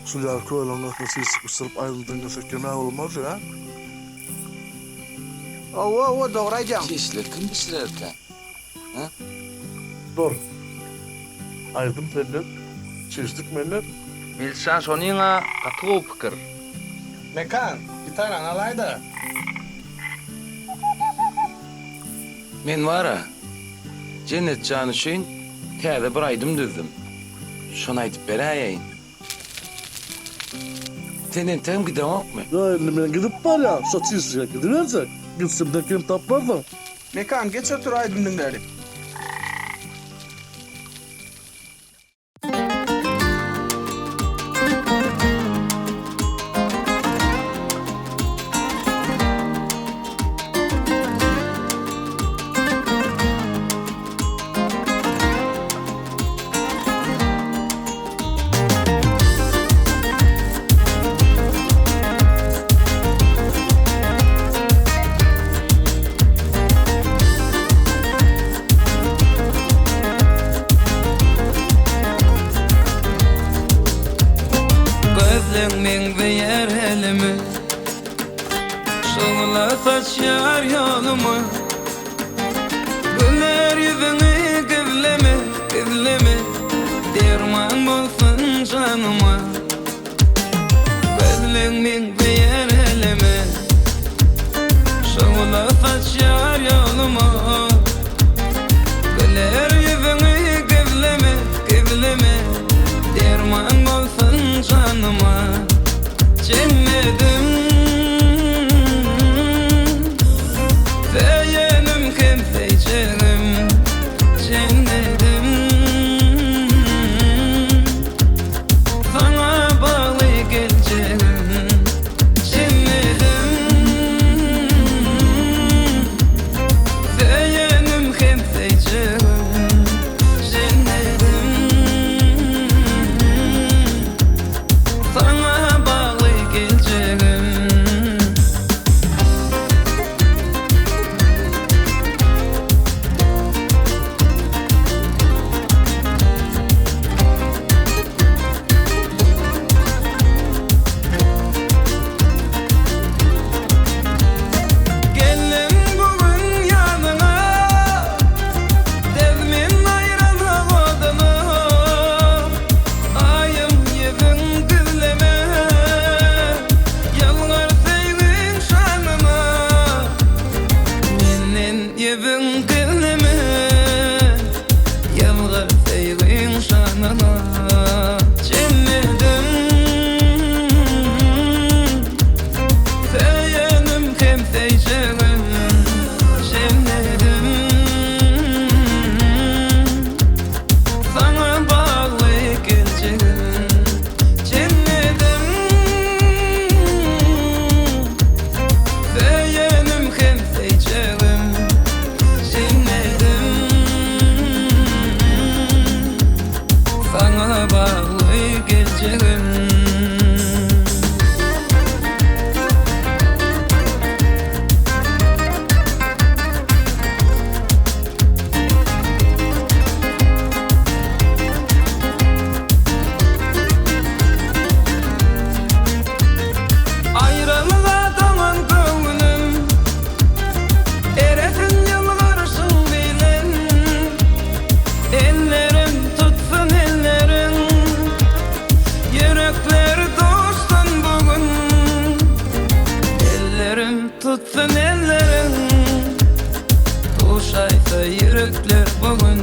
Şul ýaly kölüň gysyny çişik bişirip aýdym diňlesek ýemä bolmaz ýa. Hawa hawa dogry aýdýaň. Çişlik kim bişirerkä? Hä? Dur. Aýdym senden, çişlik menden. Melişjan şonyňa gaty gowy pikir. Mekan, gitarany alaýda. Men bara, Jennet jan üçin täze bir aýdym düzdüm. Şony aýdyp beräýeýin. Sen entegem gideňokmy? Ýa indi men gidip barýan, şo çişlige gidiberjek. Gitsemden kem tapmarsyň. Mekan, geç otur aýdym diňläli. Gözleň meňzeýär äleme Şugla saçýar ýoluma Güler ýüzüňi gizleme, gizleme Derman bolsun janyma Gözleň meňzeýär äleme Şugla saçýar ýoluma Güler ýüzüňi gizleme, gizleme Derman bolsun janyma Jennedim Söýenim hem söýjegim Jennedim Saňa bagly geljegim Jennedim Söýenim hem söýjegim Jennedim Saňa bagly geljegim. Geldim bu gün ýanyňa, Dezmin aýralyk oduna. Aýym ýüzüň gizleme, Ýalňyr söýgiň şanyna. Menden ýüzüň gizleme, Ýalňyr söýgiň şanyna. Jennedim, söýenim hem söýjegim, Jennedim. Saňa bagly geljegim Jennedim Söýenim hem söýjegim Jennedim Saňa bagly geljegim. Aýralyga doňan göwnüm Eresin ýylgyryşyň bilen Ellerim tutsun elleriň Ýürekler duşsun bu gün Ellerim tutsun elleriň Duşaýsa ýürekler bu gün.